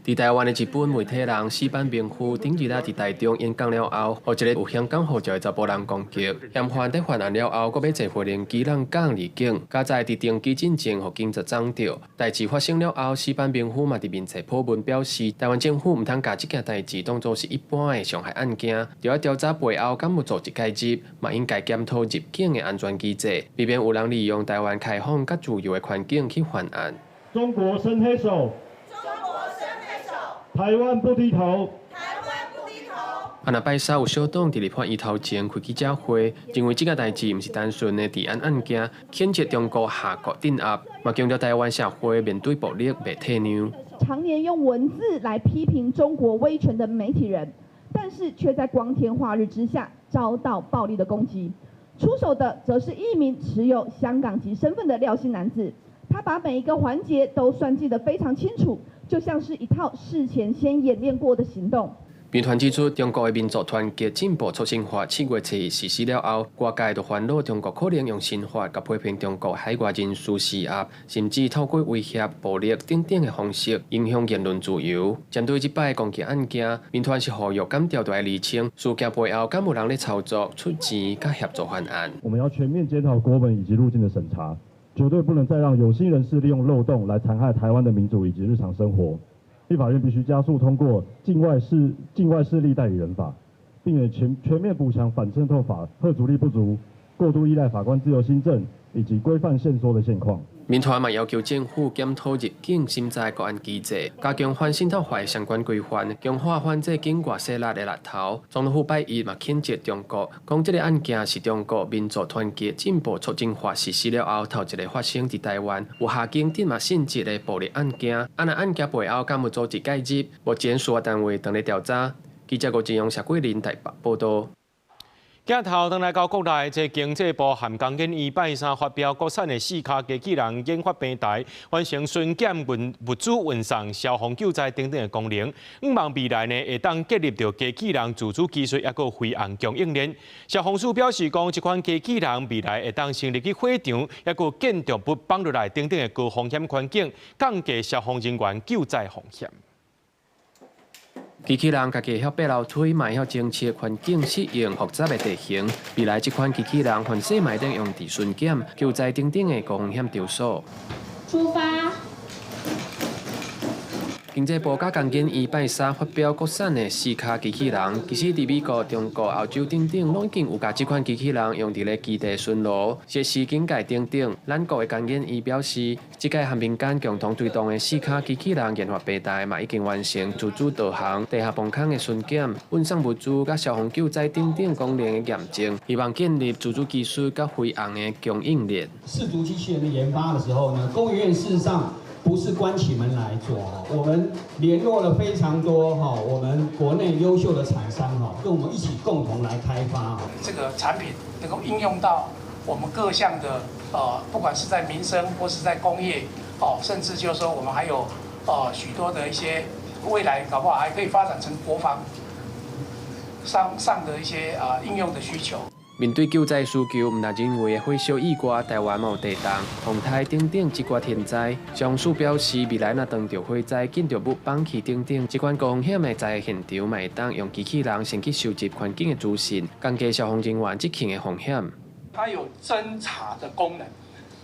佇台灣的日本媒體人矢板明夫，頂日仔佇台中演講了後，予一個有香港護照的查埔人攻擊，嫌犯佇犯案了後，閣欲坐飛行機閬港離境，佳哉佇登機進前，予警察摠著。代誌發生了後，矢板明夫嘛佇面冊 po 文表示，台灣政府毋通共這件代誌當做是一般的傷害案件，著愛調查背後敢有組織介入，嘛應該檢討入境的安全機制，避免有人利用台灣開放佮自由的環境去犯案。中國伸黑手。台灣不低頭。台灣不低頭。啊，若拜三有小黨佇立法院頭前開記者會，認為這個代誌毋是單純的治安案件，譴責中國下蠱鎮壓，嘛強調台灣社會面對暴力袂退讓。常年用文字來批評中國威權的媒體人，但是卻在光天化日之下遭到暴力的攻擊。出手的則是一名持有香港籍身份的廖姓男子，他把每一個環節都算計得非常清楚。就像是一套事前先演練過的行動。民團指出，中國的民族團結進步促進法7月7日實施了後，外界就煩惱中國可能用新法共批評中國海外人士施壓，甚至透過威脅、暴力等等的方式影響言論自由。針對這擺攻擊案件，民團是呼籲檢調著愛釐清事件背後敢有人咧操作、出錢佮協助犯案。我們要全面檢討國門以及入境的審查。絕對不能再讓有心人士利用漏洞來殘害台灣的民主以及日常生活。立法院必須加速通過境外勢力代理人法，並且全面補強反滲透法，嚇阻力不足、過度依賴法官自由心證以及規範限縮的現況。民團嘛要求政府檢討入境審查國安機制，加強反滲透法相關規範，強化反制境外勢力的力頭。總統府拜一嘛譴責中國，講這个案件是中國民族團結進步促進法實施了後，頭一个發生佇台灣有下境鎮壓性質的暴力案件。啊，若案件背後敢有組織介入？目前司法單位正咧調查。記者郭志勇、謝桂林台北報導。鏡頭轉來到國內，這經濟部和工研院拜三發表國產的四跤機器人研發平台，完成巡檢運物資運送、消防救災等等的功能。向望未來呢，會當建立著機器人自主技術，抑閣飛行供應鏈。消防署表示講，這款機器人未來會當升入去火場，抑閣建築物放落來等等的高風險環境，降低消防人員救災風險。機器人家己會曉爬樓梯，嘛會曉偵測環境適應複雜的地形。未來這款機器人凡勢嘛會當用佇巡檢、救災等等的高風險場所。出發。經濟部佮工研院拜三發表國產的四跤機器人，其實佇美國、中國、歐洲等等，攏已經有共這款機器人用佇咧基地巡邏、設施警戒等等。咱國的工研院表示，這屆和民間共同推動的四跤機器人研發平台嘛已經完成自主導航、地下崩空的巡檢、運送物資、佮消防救災等等功能的驗證，希望建立自主技術佮飛行的供應鏈。四足機器人的研發的時候呢，工研院事實上不是關起門來做，我們聯絡了非常多哈，我們國內優秀的廠商哈，跟我們一起共同來開發這個產品，能夠應用到我們各項的不管是在民生或是在工業哦，甚至就是說我們還有許多的一些未來搞不好還可以發展成國防上上的一些啊應用的需求。面對救災需求，毋但人為的火燒意外，台灣嘛有地動、風颱等等這寡天災。消防署表示，未來若當著火災、建築物崩去等等，這款高風險的災害現場，嘛會當用機器人先去收集環境的資訊，降低消防人員執勤的風險。它有偵查的功能。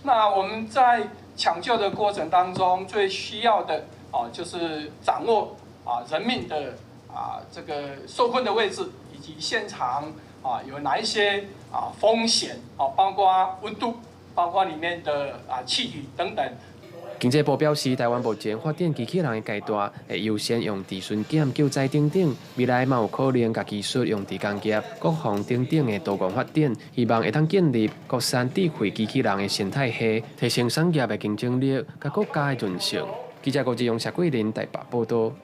那我們在搶救的過程當中，最需要的啊，就是掌握啊人命的啊這個受困的位置以及現場。啊，有哪一些啊風險啊？包括溫度，包括裡面的啊氣體等等。經濟部表示，台灣目前發展機器人的階段，會優先用佇巡檢、救災等等，未來嘛有可能共技術用佇工業、國防等等的多元發展，希望會當建立國產智慧機器人的生態系，提升產業的競爭力，佮國家的韌性。記者郭志勇、謝桂林台北報道。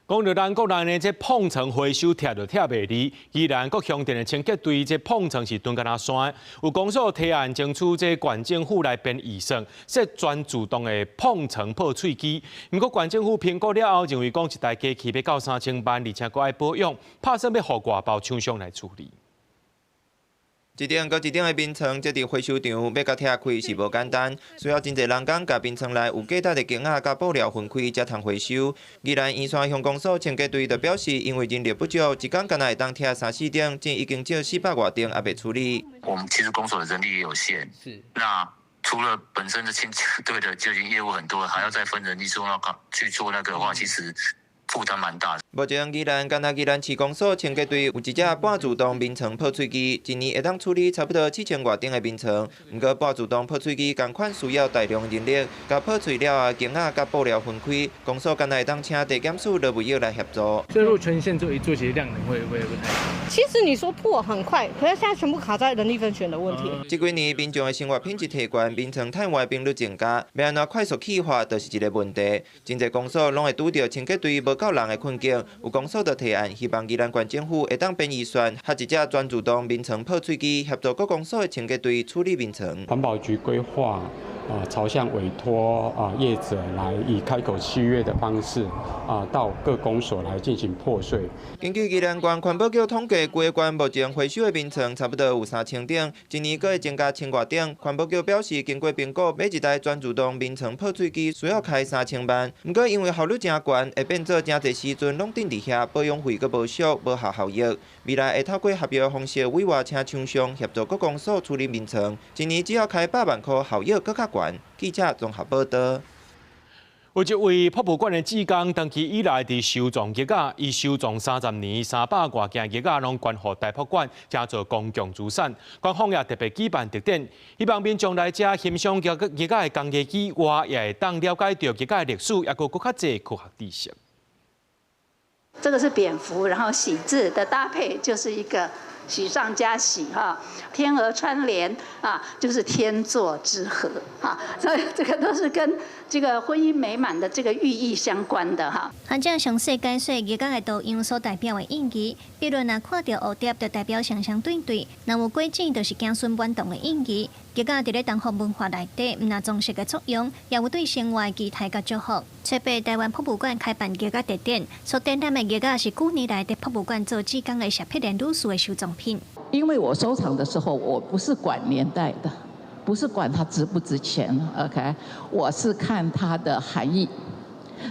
講到咱國內呢，這膨床回收拆就拆袂離。宜蘭各鄉鎮的清潔隊，這膨床是囤甲若山。有公所提案爭取這縣政府來編預算，設全自動的膨床破碎機。毋過縣政府評估了後，認為講一台機器欲到3000萬，而且閣愛保養，拍算欲予外包廠商來處理。一頂閣一頂的眠床，積佇回收場，欲共拆開是無簡單，需要真濟人工共眠床內有價值的弓仔佮布料分開，才通回收。宜蘭員山鄉公所清潔隊就表示，因為人力不足，一工干焦會當拆三四頂，這已經積400外頂猶未處理。我們其實公所的人力也有限，那除了本身的清潔隊的就已經業務很多，還要再分人力做那個去做那個的話，其實負擔蠻大的。目前宜蘭干焦宜蘭市公所清潔隊有一隻半自動眠床破碎機，一年會當處理差不多4000外頂的眠床。毋過半自動破碎機仝款需要大量人力，共破碎了後，弓仔佮布料分開，公所干焦會當請地檢署羅維益來協助。所以如果全線做一做，其實量能會不太夠。其實你說破很快，可是現在全部卡在人力分選的問題。這幾年民眾的生活品質提懸，眠床趁壞頻率增加，欲按怎快速去化，就是一個問題。真濟公所攏會拄著清潔隊無夠人的困境，有公所就提案，希望宜蘭縣政府會當編預算，合一隻全自動眠床破碎機，協助各公所的清潔隊處理眠床。環保局規劃朝向委託業者來以開口契約的方式到各公所來進行破碎。根據宜蘭縣環保局統計，規個縣目前回收的眠床差不多有3000頂，一年閣會增加1000外頂。環保局表示，經過評估，買一台全自動眠床破碎機需要開3000萬。毋過因為效率誠懸，會變做誠濟時陣攏頓佇遐，保養費閣無俗，無效效益。未來會透過合約方式委外請廠商協助各公所處理眠床，一年只要開100萬箍，效益閣較懸。記者綜合報道。有一位博物館的志工，長期以來佇收藏玉仔，伊收藏30年，300外件玉仔攏捐予台博館，成做公共資產。官方也特別舉辦特展，希望民眾來遮欣賞玉仔的工藝以外，也會當了解著玉仔的歷史，也閣閣較濟科學知識。這個是蝙蝠，然後喜字的搭配就是一個喜上加喜哈，天鵝穿蓮啊，就是天作之合哈，所以這個都是跟這個婚姻美滿的這個寓意相關的哈。學者詳細解說玉仔的圖樣所代表的意義，比如若看著蝴蝶，就代表雙雙對對；若有果子，就是子孫滿堂的意義。玉仔佇咧東方文化內底，毋但裝飾的作用，也有對生活的期待佮祝福。初八台灣博物館開辦玉仔特展，所展覽的玉仔是舊年來佇博物館做志工的謝碧蓮女士的收藏品。因為我收藏的時候，我不是管年代的，不是管它值不值錢，OK，我是看它的含義。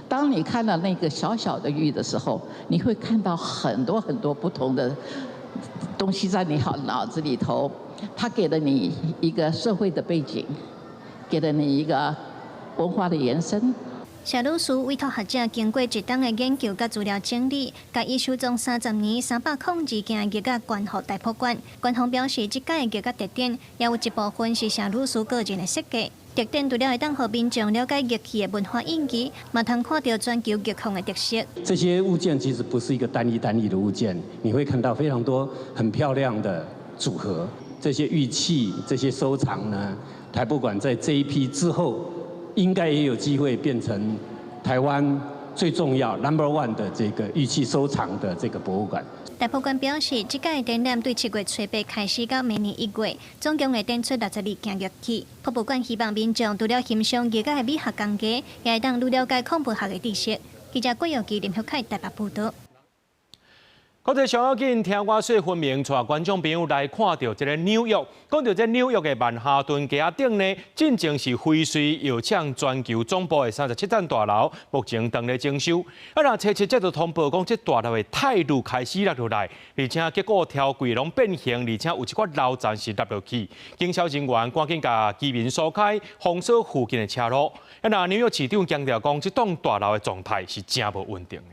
當你看到那個小小的玉的時候，你會看到很多很多不同的東西在你好腦子裡頭。它給了你一個社會的背景，給了你一個文化的延伸。謝魯斯委託學者經過一冬的研究佮資料整理，共伊收藏30年302件玉仔捐予台博館。館方表示，這屆玉仔特展也有一部分是謝魯斯個人的設計。特展除了會當予民眾了解玉器的文化印記，嘛通看著全球玉礦的特色。這些物件其實不是一個單一單一的物件，你會看到非常多很漂亮的組合。這些玉器、這些收藏呢，台博館在這一批之後，應該也有機會變成台灣最重要 number one 的這個玉器收藏的這個博物館。台博館表示，這屆展覽對7月初八開始到明年1月，總共會展出62件玉器。博物館希望民眾除了欣賞玉仔的美學工藝，也會當愈了解礦物學的知識。記者郭耀基、林學凱台北報導。國際上要緊，聽我說分明，帶觀眾朋友來看著這个紐約。講著這紐約的曼哈頓街仔頂呢，進前是輝瑞藥廠全球總部的37層大樓，目前當咧整修。啊，若初七接著通報講，這大樓的鐵路開始落落來，而且結構挑櫃攏變形，而且有一寡樓層是塌落去。警消人員趕緊共居民疏開，封鎖附近的車路。啊，若紐約市長強調講，這棟大樓的狀態是誠無穩定的。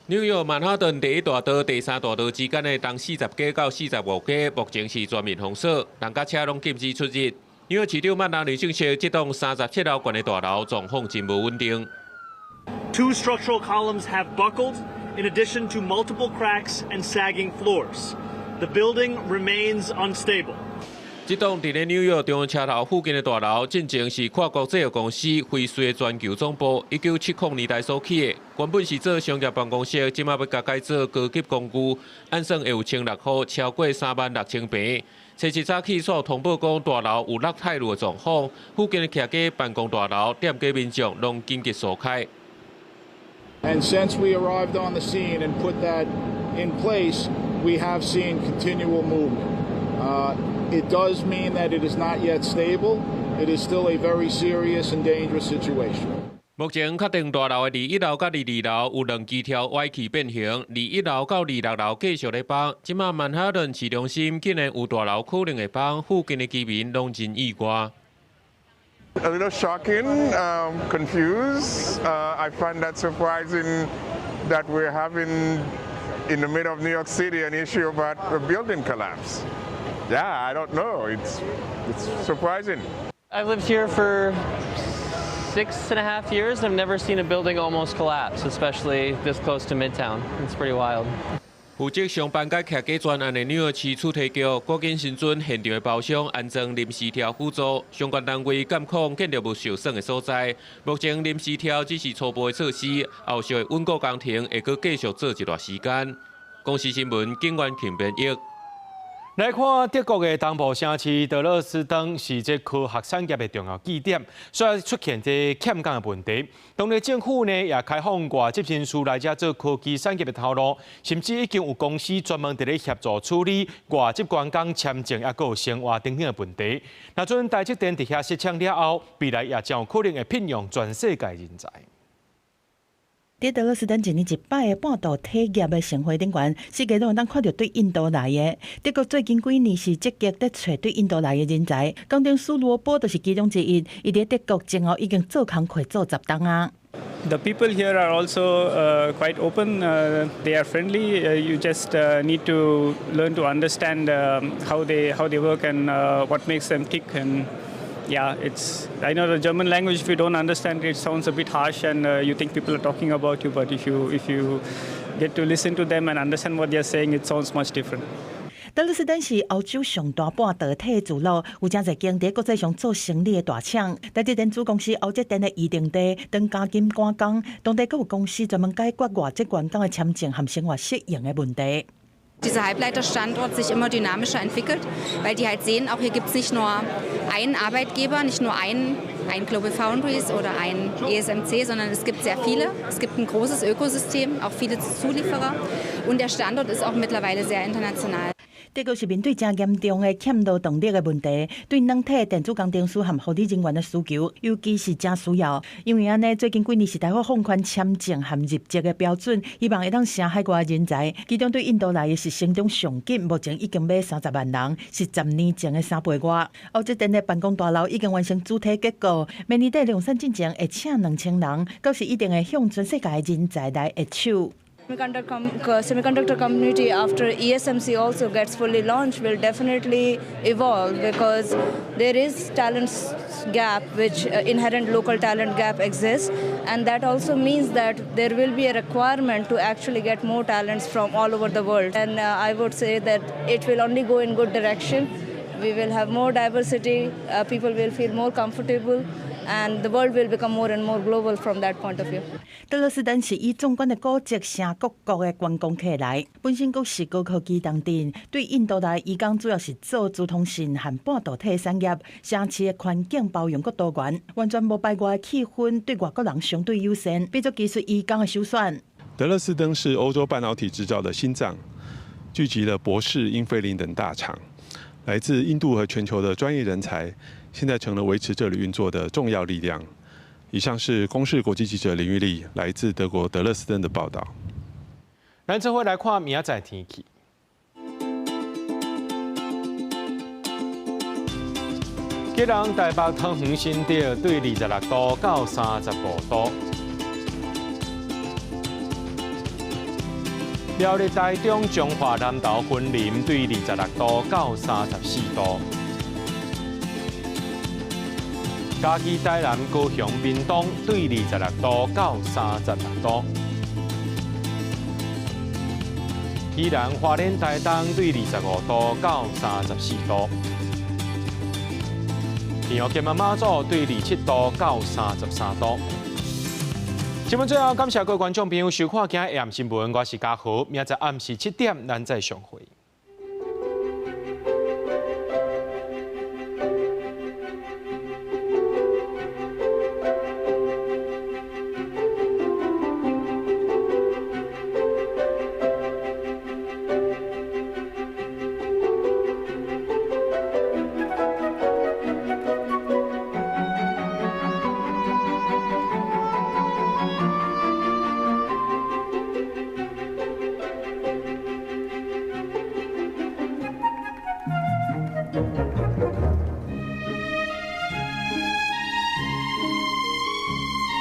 紐約曼哈頓第一大道、第三大道之間的東40街到45街，目前是全面封鎖，人佮車攏禁止出入。紐約市長曼達尼證實，這棟37樓懸的大樓狀況真無穩定。 Two structural columns have buckled, in addition to multiple cracks and sagging floors. The building remains unstable. 這棟佇咧紐約中央車頭附近的大樓，進前是跨國製藥公司輝瑞的全球總部，1970年代所起的。原本是做商業辦公室，這馬欲共改做高級公寓，按算會有1600戶，超過36,000坪。初七早起，煞通報講大樓有落鐵路的狀況，附近的徛家辦公大樓、店家民眾攏緊急疏開。 And since we arrived on the scene and put that in place, we have seen continual movement. It does mean that it is not yet stable. It is still a very serious and dangerous situation. 目前確定大樓的21樓佮22樓有兩支柱歪去變形，21樓到26樓繼續咧崩。這馬曼哈頓市中心竟然有大樓可能會崩，附近的居民攏真意外。 A little shocking, confused. I find that surprising that we're having in the middle of New York City an issue about a building collapse. Yeah, I don't know. It's surprising. I've lived here for 6.5 years. I've never seen a building almost collapse, especially this close to Midtown. It's pretty wild. 負責上班佮徛家專案的紐約市厝體局，趕緊審准現場的包商安裝臨時柱輔助，相關單位監控建築物受損的所在。目前臨時柱只是初步的措施，後續的穩固工程會閣繼續做一段時間。公視新聞警員慶編譯。來看德國的東部城市德勒斯登是這科學產業的重要據點，所以出現這欠工的問題。當地政府呢也開放外籍人士來遮做科技產業的頭路，甚至已經有公司專門佇咧協助處理外籍員工簽證抑閣有生活等等的問題。若準台積電佇遐設廠了後，未來也將有可能會聘用全世界人才。佇德勒斯登一年一擺的半導體業的盛會頂懸，世界攏會當看著對印度來的。德國最近幾年是積極佇揣對印度來的人才，工程師羅波就是其中之一。伊佇德國前後已經做工課做10冬啊。 The people here are also quite open. They are friendly. You just need to learn to understand how they work and what makes them tick. And yeah, it's I know the German language. If you don't understand it, it sounds a bit harsh, and you think people are talking about you. But if you get to listen to them and understand what they are saying, it sounds much different. 德勒斯登是歐洲上大半導體聚落，有誠濟間佇國際上做生理的大廠。台積電子公司歐積電的預定地，正加緊趕工，當地閣有公司專門解決外籍員工的簽證和生活適應的問題。 Dieser Halbleiterstandort sich immer dynamischer entwickelt, weil die halt sehen, auch hier gibt es nicht nur einen Arbeitgeber, nicht nur ein Global Foundries oder ein ESMC, sondern es gibt sehr viele. Es gibt ein großes Ökosystem, auch viele Zulieferer und der Standort ist auch mittlerweile sehr international. 德國是面對誠嚴重的欠勞動力的問題，對軟體電子工程師和護理人員的需求，尤其是誠需要。因為按呢，最近幾年是大幅放寬簽證和入籍的標準，希望會當吸海外人才。其中對印度來的是成長上緊，目前已經欲30萬人，是10年前的3倍外。歐這電的辦公大樓已經完成主體結構，明年底量產進前會請2000人，到時一定會向全世界的人才來握手。 Semiconductor community after ESMC also gets fully launched will definitely evolve because there is talent gap, which inherent local talent gap exists, and that also means that there will be a requirement to actually get more talents from all over the world. And I would say that it will only go in good direction. We will have more diversity, people will feel more comfortable, and the world will become more and more global from that point of view. 德勒斯登是以壯觀的古蹟吸各國的觀光客來，本身閣是高科技重鎮，對印度來移工主要是做資通訊和半導體產業，城市的環境包容閣多元，完全無排外的氣氛，對外國人相對友善，變做技術移工的首選。德勒斯登是歐洲半導體製造的心臟，聚集了博世、英飛凌等大廠，來自印度和全球的專業人才，現在成了維持這裡運作的重要力量。以上是公視國際記者林玉麗來自德國德勒斯登的報道。咱這回來看明仔載天氣。基隆、台北、桃園、新竹對26度到35度。苗栗、台中、彰化、南投、雲林對26度到34度。嘉義、台南、高雄、屏東對26度到36度。宜蘭、花蓮、台東對25度到34度。屏東、金門、馬祖對27度到33度。節目最後，感謝各位觀眾朋友收看今日的新聞，我是嘉豪，明仔暗時7點，咱再相會。